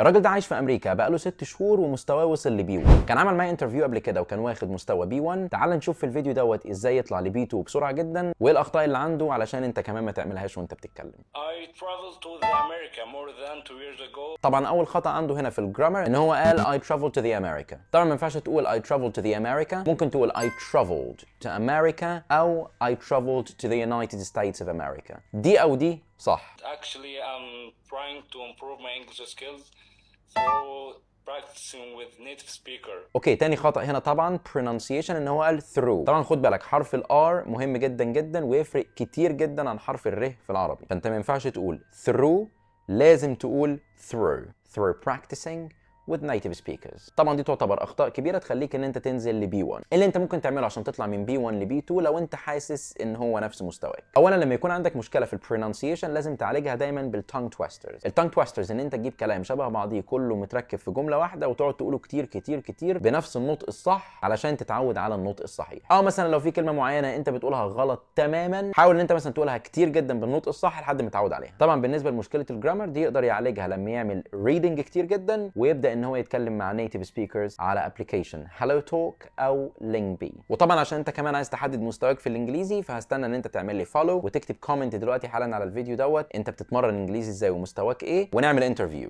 الراجل ده عايش في امريكا بقاله 6 شهور ومستواه وصل ل B1. كان عمل معايا interview قبل كده وكان واخد مستوى B1. تعال نشوف في الفيديو دوت ازاي يطلع ل B2 بسرعة جدا وايه الاخطاء اللي عنده علشان انت كمان ما تعملهاش وانت بتتكلم. I traveled to the America more than 2 years ago. طبعا اول خطا عنده هنا في ال grammar ان هو قال I traveled to the America. طبعا ما ينفعش تقول I traveled to the America، ممكن تقول I traveled to America او I traveled to the United States of America. دي او دي صح. Actually, I'm trying to improve my English skills through practicing with native speaker. okay، تاني خطأ هنا طبعا pronunciation، ان هو قال through. طبعا خد بالك، حرف ال R مهم جدا جدا ويفرق كتير جدا عن حرف الر في العربي، فانت ما ينفعش تقول through، لازم تقول through، through practicing with native speakers. طبعا دي تعتبر اخطاء كبيرة تخليك ان انت تنزل ل B1. اللي انت ممكن تعمله عشان تطلع من B1 ل B2 لو انت حاسس ان هو نفس مستواك: اولا، لما يكون عندك مشكلة في ال pronunciation لازم تعالجها دايما بال tongue twisters. ال tongue twisters ان انت تجيب كلام شبه بعضيه كله متركب في جملة واحدة وتقعد تقوله كتير كتير كتير بنفس النطق الصح علشان تتعود على النطق الصحيح. او مثلا لو في كلمة معينة انت بتقولها غلط تماما، حاول ان انت مثلا تقولها كتير جدا بالنطق الصح لحد ما تتعود عليها. طبعا بالنسبة لمشكلة ال grammar، دي يقدر يعالجها لما يعمل reading كتير جدا ويبدا ان هو يتكلم مع native speakers على application HelloTalk او Lingbe. وطبعا عشان انت كمان عايز تحدد مستواك في الانجليزي، فهستنى ان انت تعمل لي follow وتكتب comment دلوقتي حالا على الفيديو دوت انت بتتمرن انجليزي ازاي ومستواك ايه، ونعمل interview.